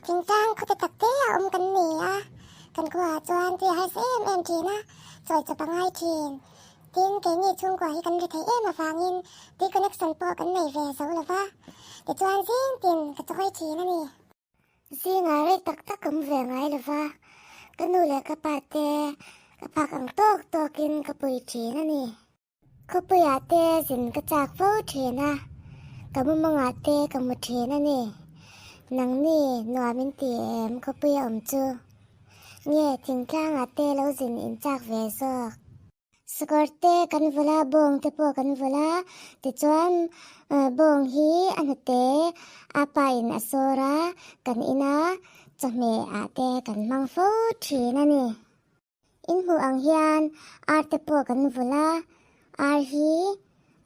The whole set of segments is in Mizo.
Thingtlang khawte tak te a awm kan ni a, kan khuaah chuan tui a harsa em em thin a, chawi chawp a ngai thin. Tin, keini chhungkua hi kan ri theih em avangin tui connection pawh kan nei ve zo lo va, tichuan zing tin ka chawi thin a ni. Zingah rei tak tak ka mu ve ngai lo va, ka nu leh ka pa te ka phak ang tawk tawkin ka pui thin a ni. Khawpuiah te zin ka chak fo thin a, ka mumawngah te ka mu thin a ni. Nangni nuam in ti em khawpui a awm chu? Nge thingtlangah te lo zin in chak ve zawk? Sakawr te kan vawlh a, bawng te pawh kan vawlh a, tichuan bawng hi a hnute a pa in a sawr a, kan ina chawhmeh ah te kan hmang fo thin a ni. In hmuh ang hian ar te pawh kan vulh a, ar hi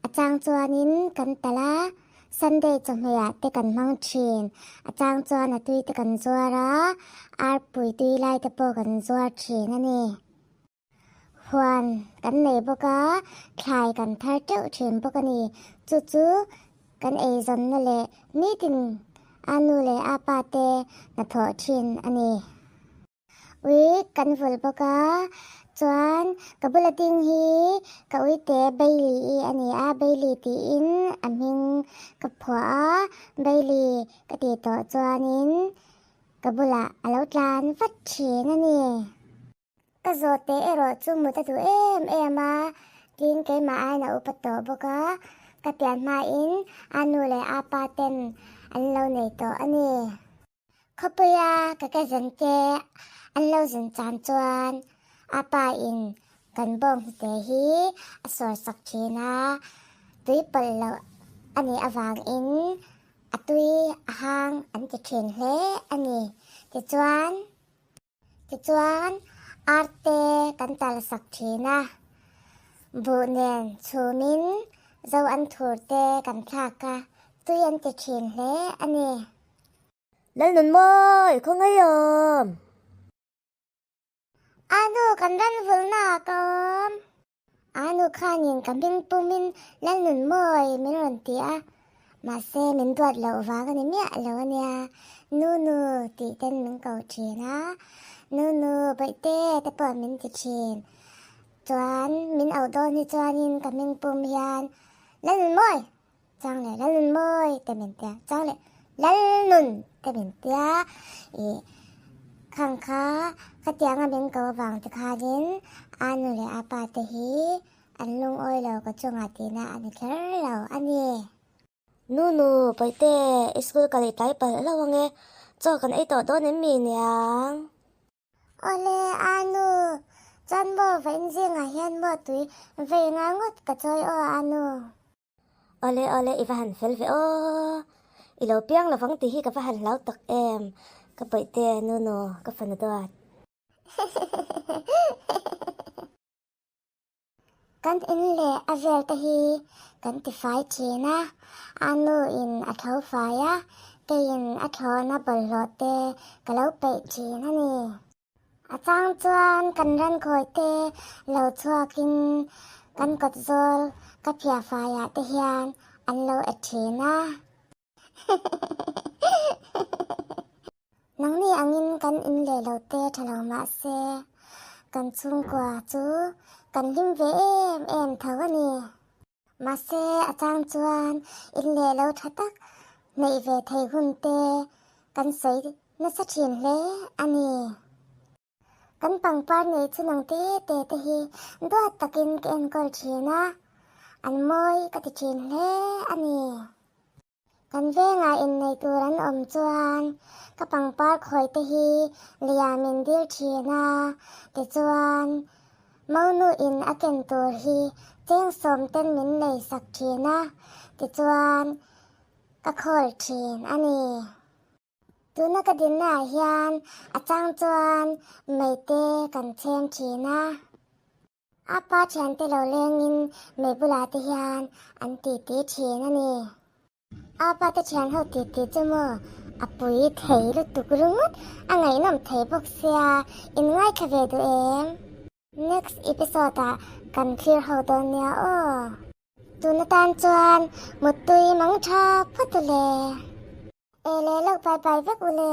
a chang chuanin kan talh a, Sunday chawhmehah te kan hmang thin, a chang chuan a tui te kan zuar a, ar pui tui lai te pawh kan zuar thin a ni. Huan kan nei bawk a, thlai kan thar teuh thin bawk a ni. Chu chu kan eizawnna leh nitin a nu leh a pa te hnathawh thin a ni. Ui kan vul bawk a, chuan ka bula ding hi ka uite Bailey i a ni a, Bailey tiin a hming ka phuah a, Bailey ka tih tawh chuanin ka bulah a lo tlan vat thin a ni. Ka zawh teh erawh chu mut a duh em em a, tin keimah aiin a upa tawh bawk a, ka pian hmain a nu leh a pa ten an lo nei tawh a ni. Khawpuia ka cousin te an lo zin chan chuan a pa in kan bawng hnute hi a sawi sak thin a, tui pawlh loh a nih avangin a tui a hang an ti thin hle a ni. Tichuan. Tichuan, arte kan tal sak thin a, buh nen chhumin zo an thur te kan thlak a, tui an ti thin hle a ni. Lalnunmawi, khawngaih awm! A nu kan ran vulna ah ka awm. A nu khanin ka hming pumin Lalnunmawi min rawn ti a, mahse min duat loh vang a ni miah lo a nia. Nu nu tih ten min ko thin a, Nu nu bawihte te pawh min ti thin. Chuan min auh dawn hi chuanin ka hming pum hian Lalnunmawi chang leh Lalnunmawi te min tia, chang leh Lalnun te min tia. Ih khang kha khatianga min ko avang te khanin a nu leh a pa te hi an lungawi lo ka chungah tihna a ni kher lo a ni. Nu nu, Pawihte, i school kal i tlai palh hlauh ange, chaw kan ei tawh dawn em mi niang? Awle a nu, chuan maw vawiin zingah hian maw tui vei nga ngawt ka chawi aw a nu. Awle awle i va han fel ve aw, i lo piang lovang tih hi ka va han hlau tak em, ka pawihte nu nu ka fanu duat. Kan in leh a vel te hi kan ti fai thin a, a nu in a tho fai a, keiin a thlawhna bawlhhlawh te ka lo peih thin a ni. A chang chuan kan rankhawi te lo chhuakin kan kawt zawl ka phiah faiah te hian an lo et thin a. Nangni angin kan in leh lo te tha lo mah se kan chhungkua chu kan hlim ve em em tho a ni. Mahse a chang chuan in leh lo tha tak neih ve thei hun te kan sawi nasa thin hle a ni. Kan pangpar nei chu nang te te te hi duat takin ka enkawl thin a, an mawi ka ti thin hle a ni. Kan vengah innei tur an awm chuan ka pangpar khawi te hi liam in dil thin a, tichuan Monu in a ken tur hi cheng sawm ten min nei sak thin a, tichuan ka khawl thin a ni. Tuna ka dinna ah hian a chang chuan mei te kan chhem thin a. A pa thiante lo lengin mei bulah te hian an titi thin a ni. A pa te thian ho titi chu maw a pui thei lutuk ringawt a ngaihnawm thei bawk sia in ngaithla ve duh em? Next episode ah kan thlir ho dawn nia aw. Tun atan chuan muttui mang tha phawt u le. E le lo pai pai vek u le.